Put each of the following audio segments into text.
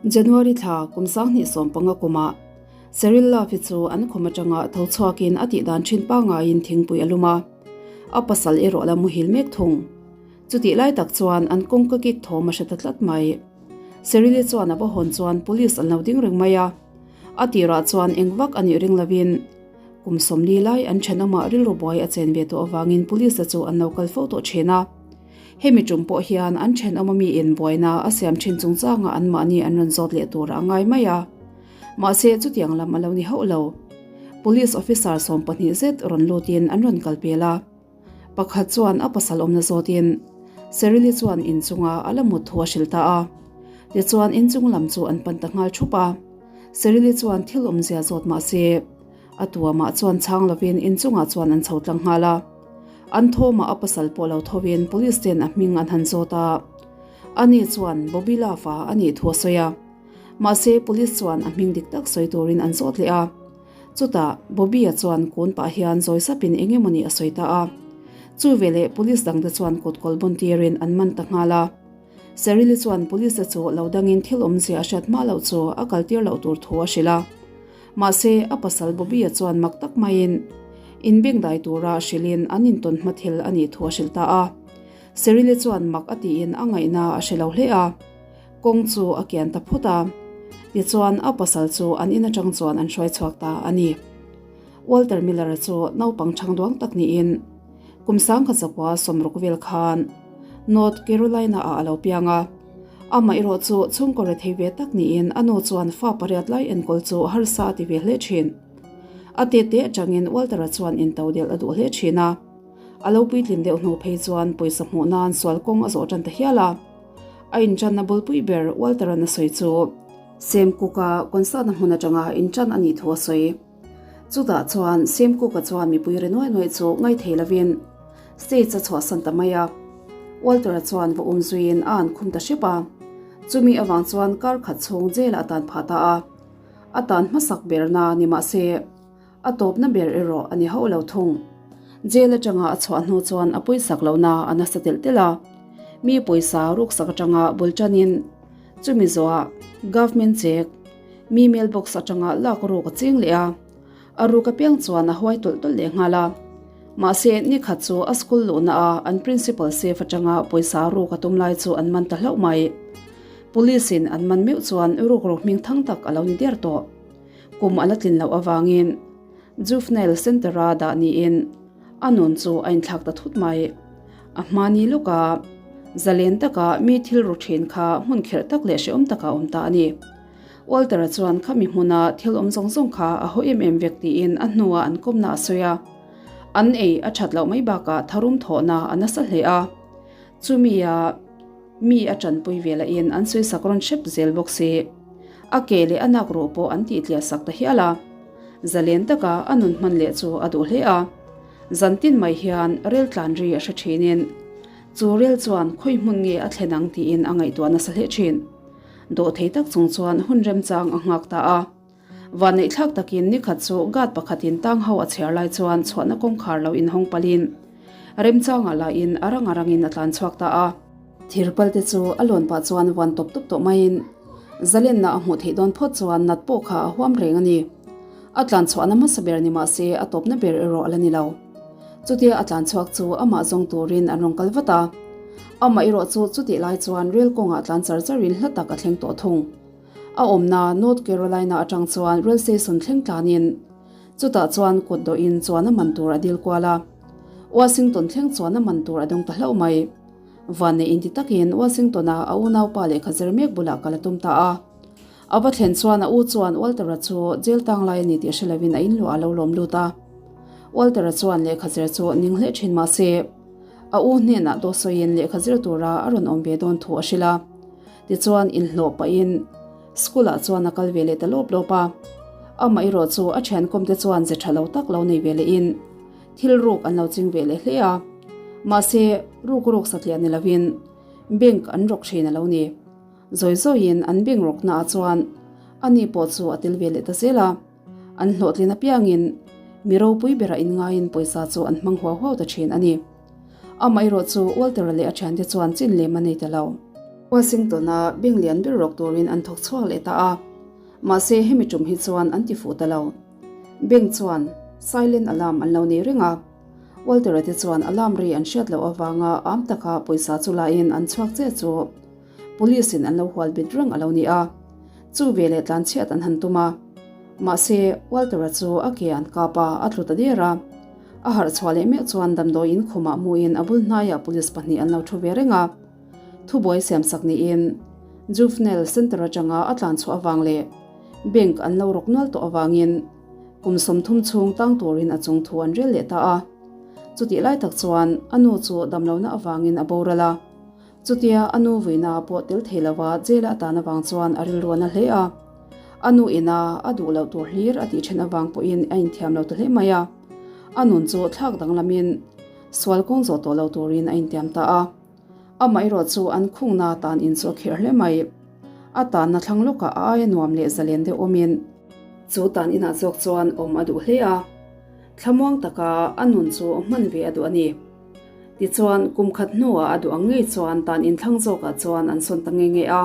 January thla kum 2015 kumah Cyril Love-i chu an khum atanga tho chhuakin a tihdan thin pangaiin thingpui a lum a, a pasal erawh la muhil mek thung. Chutih lai tak chuan an kawngka kik thawm a hre ta tlat mai. Cyril-i chuan a va hawn chuan police an lo ding reng mai a, a tirah chuan eng vak a nih ring lovin kum 40 lai an thenawmah rilru buai a chen ve tawh avangin police-a chu an lo kal fo tawh thin a. Hemi tum pawh hian an thenawma miin buaina a siam thin chungchangah anmahni an rawn zawt leh tur a ngai mai a. Mahse chutiang lam a lo ni hauh lo. Police officer 12 zet rawn lutin an rawn kal pel a. Pakhat chuan a pasal awmna zawtin Serili chuan inchunga a la mut thu a hrilh ta a. Tichuan inchung lam chu an pan ta nghal thup a. Serili chuan thil awmzia zawt mah se a tuamah chuan chhang lovin inchungah chuan an chho tlang nghal a. An thawmah a pasal pawh lo thovin police ten a hming an han zawt a. Ani chuan Bobby Love-a a nih thu a sawi a. Mahse police chuan a hming dik tak sawi turin an zawt leh a. Chutah Bobby-a chuan kun pah hian zawi sapin eng emawni a sawi ta a. Chu veleh police dangte chuan kut kawl bun tirin an man ta nghal a. Serili chuan police-te chu lo dangin thil awmzia a hriat hma loh chu a kaltir loh tur thu a hrilh a. Mahse a pasal Bobby-a chuan mak tak maiin inbengdai tura hrilhin an intawn hma thil a nih thu a hrilh ta a. Serili chuan mak a tiin a ngaihna a hre lo hle a. Kawng chu a kian ta phawt a, tichuan a pasal chu an in atang chuan an hruai chhuak ta a ni. Walter Miller-a chu naupang chhang duang tak niin kum 1960 vel khan North Carolina-ah a lo piang a. Amah erawh chu chhungkaw rethei ve tak niin a nu chuan fa pariat lai enkawl chu harsa a ti ve hle thin. A tete atangin Walter-a chuan intodelh a duh hle thin a. A lo puitlin deuh hnu phei chuan pawisa hmuh nan sual kawng a zawh tan ta hial a. A inṭanna bulpui ber Walter-a'n a sawi chu Sam Cooke-a concert-na hmun aṭanga inṭan a nih thu a sawi. Chutah chuan Sam Cooke-a chuan mipui ri nuai nuai chu ngaithei lovin stage a chhuahsan ta mai a. Walter-a chuan va um zuiin a an khum ta hrep a. Chumi avang chuan kar khat chhung jail-ah a tan phah ta a. A tan hmasak berna ni mah se a tawpna ber erawh a ni hauh lo thung. Jail atanga a chhuah hnu chuan a pawisak lohna a nasa telh telh a. Mi pawisa ruksak atanga bul tanin chumi zawhah government check, mi mailbox atanga lak ruk a ching leh a. A ruk apiang chuan a huai tawlh tawlh leh nghal a. Mahse, ni khat chu a school luhna a an principal safe atanga pawisa ruk a tum lai chu an man ta hlauh mai. Police in an man meuh chuan ruk ruk hming thang tak a lo ni der tawh. Kum a la tlin loh avangin Juvenile Centre-a dah niin a nun chu a inthlak ta thut mai. A hmani lawka zalen taka mi thil ru thin kha hmun kherh tak leh hrehawm taka a awm ta a ni. Walter-a chuan khami hmuna thil awm zawng zawng kha a haw em em vek tiin a hnuah an kawmna a sawi a. An ei a that loh mai bakah tharum thawhna a nasa hle a. Chumia mi a tanpui ve lahin an sawisak rawn hrep zel bawk si. A ke leh a nak ruh pawh an tih tliah sak ta hial a. Zalen taka a nun hman leh chu a duh hle a. Zantin mai hian rel tlan ri a hre thinin chu rel chuan khawi hmun nge a thlen ang tiin a ngaihtuah nasa hle thin. Dawhthei tak chung chuan hun remchang a nghak ta a. Vanneihthlak takin nikhat chu guard pakhatin tang ho a chhiar lai chuan chhuahna kawngkhar lo inhawng palhin remchangah lahin a rang a rangin a tlan chhuak ta a. Thirpal te chu a lawn pah chuan vuan tawp tawp tawh maiin zalenna a hmuh theih dawn phawt chuan nat pawh kha a huam reng a ni. A tlan chhuahna hmasa ber ni mah se a tawpna ber erawh a la ni lo. Chutia a tlan chhuak chu amah zawng turin an rawn kal vat a. Amah erawh chu chutih lai chuan rel kawngah tlan char charin hla tak a thleng tawh thung. A awmna North Carolina atang chuan rail station thleng tlanin chutah chuan kut dawhin chuan a man tur a dil kual a. Washington thleng chuan a man tur a dawng ta hlauh mai. Vanneih inti takin Washington-a a unaupa lehkha zir mek bulah kal a tum ta a. A va thlen chuan a u chuan Walter-a chu jail tang lai a ni tih hre lovin a inluah a lo lawm lut a. Walter-a chuan lehkha zir chu ning hle thin mah se, a u hnenah daw sawiin lehkha zir tura a rawn awm ve dawn thu a hrilh a. Tichuan inhlawh pahin school-ah chuan a kal ve leh ta lawp lawp a. Amah erawh chu a thiankawmte chuan ze tha lo tak lo nei ve lehin thil ruk an lo ching ve leh hle a. Mahse, ruk ruk satliah ni lovin bank an rawk thin a lo ni. Zawi zawiin an bank rawknaah chuan ani pawh chu a tel ve leh ta zel a. An hlawhtlin apiangin mi ropui berah inngaiin pawisa chu an hmang huau huau ta thin a ni. Amaherawhchu Walter-a leh a thiante chuan chin lem a nei ta lo. Washington-a bank lian ber rawk turin an thawk chhuak leh ta a, mahse hemi tum hi chuan an ti fuh ta lo. Bank chuan silent alarm an lo nei reng a, Walter-a te chuan alarm ri an hriat loh avanga am taka pawisa chu lain an chhuak che chu Police in an lo hual bit reng a lo ni a, chu veleh tlanchhiat an han tum a. Mahse, Walter-a chu a ke an kap a, a tlu ta der a. A harh chhuah leh meuh chuan damdawi in khumah hmuin a bul hnaiah police pahnih an lo thu ve reng a. Thubuai siamsak niin Juvenile Centre atanga a tlan chhuah avang leh bank an lo rawk nual tawh avangin kum 30 chhung tang turin a chung thu an rel leh ta a. Chutih lai tak chuan a nu chu damlohna avangin a boral a. Chutia a nu vuina pawh tel thei lova jail a tan avang chuan a rilru a na hle a. A nu ina a duh loh tur hlir a tih then avang pawhin a inthiam lo ta hle mai a. A nun chu thlak danglamin sual kawng zawh tawh lo turin a intiam ta a. Amaherawh chu an khungna tan in chu a khirh hle mai. A tanna thlang lawkah a aia nuam leh zalen deuh awmin chu tan inah zawk chuan awm a duh hle a. Thlamuang taka a nun chu hman ve a duh a ni. Tichuan, kum khat hnuah a duh ang ngei chuan tan inthlang zawkah chuan an sawn ta nge nge a.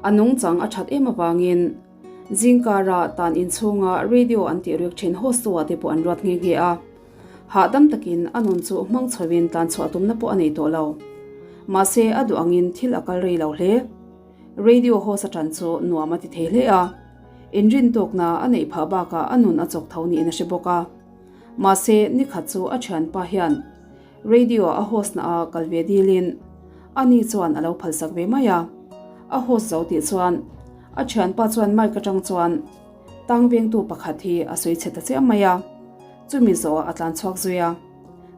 A nungchang a that em avangin zingkara tan inchhunga radio an tih rik thin host-tu-ah te pawh an ruat nghe nghe a. Hahdam takin a nun chu hmang chhoin tlan chhuah tumna pawh a nei tawh lo. Mahse, a duh angin thil a kal rei lo hle. Radio host a tan chu nuam a ti thei hle a. Inrintawkna a neih phah bakah a nun a chawk tho niin a hre bawk a. Mahse, nikhat chu a thianpa hian radio a host na a kal ve dilin ani chuan a lo phalsak ve mai a. A host zo tih chuan a thianpa chuan mic atang chuan tang vengtu pakhat hi a sawi chhe ta chiam mai a. Chumi zawhah a tlan chhuak zui a.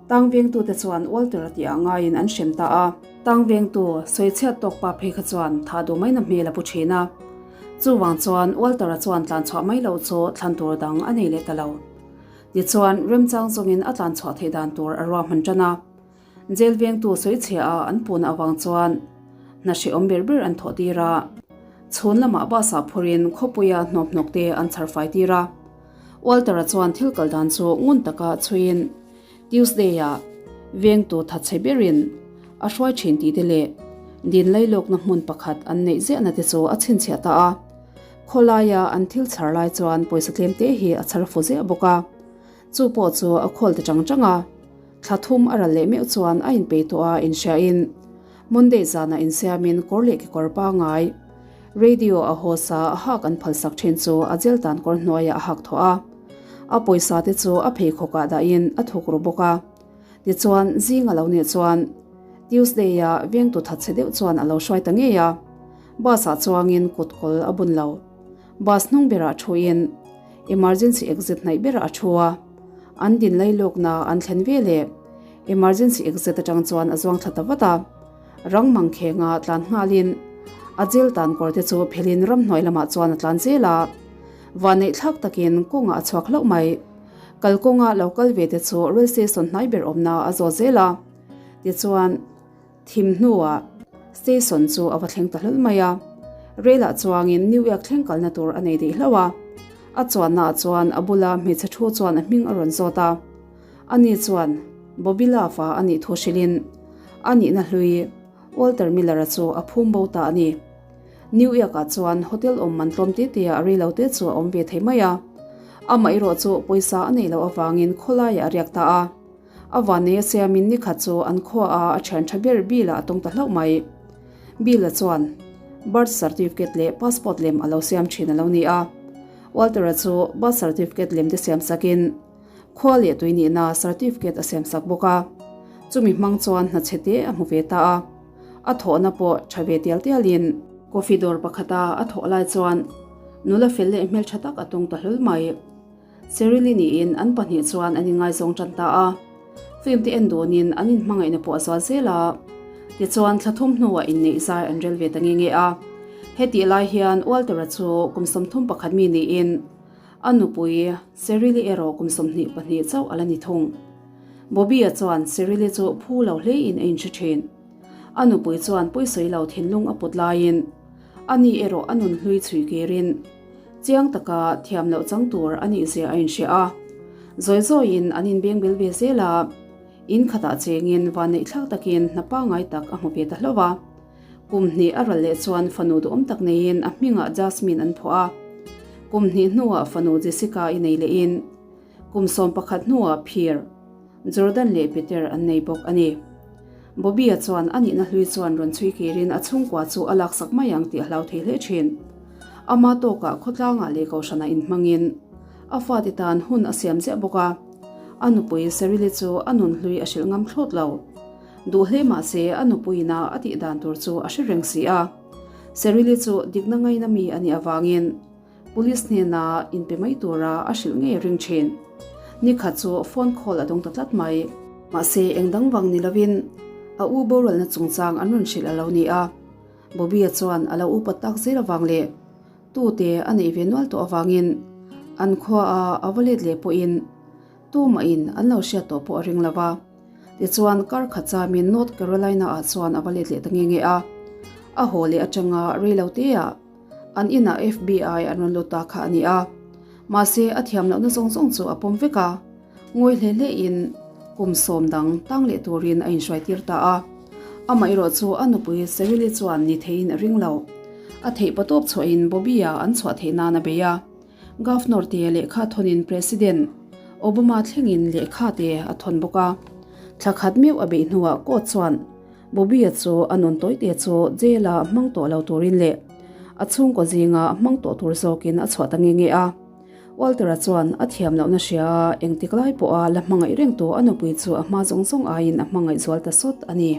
Tang vengtute chuan Walter-a tih ah ngaiin an hrem ta a. Tang vengtu sawi chhiat tawk pa phei kha chuan tha duh maina hmel a pu thin a. Chuvang chuan Walter-a chuan tlan chhuah mai loh chu thlan tur dang a nei leh ta lo. Tichuan, remchang zawngin a tlan chhuah theih dan tur a ruahman tan a. Jail vengtu sawi chhia a an puhna avang chuan hna hrehawm ber ber an thawh tir a. Chhun lamah bus ah phurin khawpuia hnawphnawk te an chhar fai tir a. Walter-a chuan thil kal dan chu ngun taka chhuiin Tuesday-ah vengtu thatchhe berin a hruai thin tih te leh din lailawkna hmun pakhat an neih ziahna te chu a chhinchhiah ta a. Khawlaia an thil chhar lai chuan pawisa tlem te hi a chhar fu ziah bawk a, chu pawh chu a khawl ta chang chang a. Thla thum a ral leh meuh chuan a inpei tawh a inhriain Monday zanah insiamin kawr leh kekawr pangai radio a haw sa a hak an phalsak thin chu a jail tan kawr hnuaiah a hak thawh a. A pawisa te chu a pheikhawkah dahin a thuk ru bawk a. Tichuan zing a lo nih chuan Tuesday-a vengtu thatchhe deuh chuan a lo hruai ta ngei a. Bus-ah chuangin kut kawl a bun lo. Bus hnung berah thuin emergency exit hnaih berah a thu a. An din lailawkna an thlen ve leh emergency exit atang chuan a zuang thla ta vat a. Rang mangkhenga tlan nghalin a jail tan kawr te chu phelin ramhnuai lamah chuan a tlan zel a. Vanneih thlak takin kawngah a chhuak hlauh mai. Kalkawnga lo kal ve te chu rail station hnai ber awmna a zawt zel a. Tichuan. Thim hnuah station chu a va thleng ta hlawl mai a, rail ah chuangin New York thleng kalna tur a nei daih hlauh a. A chuanna ah chuan a bula hmeichhe thu chuan a hming a rawn zawt a. Ani chuan Bobby Love-a a nih thu hrilhin a nihna hlui Walter Miller-a chu a phum bo ta a ni. New York ah chuan hotel awm man tlawm te te ah rei lo te chu a awm ve thei mai a. Amaherawh chu pawisa a neih loh avangin khawlaiah a riak ta a. A vannei a siamin nikhat chu an khua a a thian tha ber Bill-a a tawng ta hlauh mai. Bill-a chuan birth certificate leh passport lem a lo siam thin a lo ni a. Walter-a chu birth certificate lem te siam sakin khua leh tui nihna certificate a siam sak bawk a. Chumi hmang chuan hna chhe te a hmu ve ta a. A thawhna pawh tha ve tial tialin coffee dawr pakhata a thawh lai chuan nula fel leh hmeltha tak a tawng ta hlawl mai. Cheryl-i niin an pahnih chuan an inngaizawng tan ta a. Film te en dawnin an inhmangaihna pawh a zual zel a. Tichuan thla thum hnuah inneih zai an rel ve ta nge nge a. Hetih lai hian Walter-a chu kum 31 mi niin a nupui Cheryl-i erawh kum 22 chauh a la ni thung. Bobby-a chuan Cheryl-i chu phu lo hlein a inhre thin. A nupui chuan pawisawi lo thinlung a put laiin ani erawh a nun hlui chhui kirin Chiang taka thiam loh chang tur a nih zia a inhria a. Zawi zawiin an inbeng bel ve zel a, in khatah chengin vanneih thlak takin hna pangngai tak a hmu ve ta hlauh a. Kum hnih a ral leh chuan fanu duhawm tak neiin a hmingah Jasmine an phuah a. Kum hnih hnuah fanu Jessica i nei lehin kum 11 hnuah phir Jordan leh Peter an nei bawk a ni. Bobby-a chuan a nihna hlui chuan rawn chhui kirin a chhungkua chu a laksak mai ang tih a hlau thei hle thin. Ama tawkah khawtlangah leh kohhranah inhmangin a fate tan hun a siam ziah bawk a. A nupui Serili chu a nun hlui a hrilh ngam thlawt lo. Duh hle mah se a nupuiina a tih dan tur chu a hre reng si a. Serili chu dikna ngaina mi a nih avangin Police hnena inpe mai tura a hrilh ngei a ring thin. Nikhat chu phone call a dawng ta tlat mai. Mahse eng dang vang ni lovin a u boralna chungchang an rawn hrilh a lo ni a. Bobby-a chuan a lo upat tak zel avang leh tute a neih ve nual tawh avangin an khuaa a va let leh pawhin tumahin an lo hriat tawh pawh a ring lo va. Tichuan kar khat chamin North Carolina-ah chuan a va let leh ta nge nge a. A haw leh atanga reiloteah An inah FBI an rawn lut ta kha a ni a. Mahse, a thiam lohna zawng zawng chu a pawm vek a. Ngawi hle hlein kum sawm dang tang leh turin a inhruaitir ta a. Amah erawh chu a nupui Serili chuan ni theiin a ring lo. A theih patawp chhuahin Bobby-a an chhuah theih nan a bei a. Governor te lehkha thawnin President Obama thlengin lehkha te a thawn bawk a. Thla khat meuh a beih hnuah court chuan Bobby-a chu a nun tawite chu jail-a hmang tawh lo turin leh a chhungkaw zinga hmang tawh tur zawkin a chhuah ta nge nge a. Walter-a chuan a thiam lohna hria a, engtik lai pawha la hmangaih reng tu a nupui chu a hma zawng zawng aiin a hmangaih zual ta sawt a ni.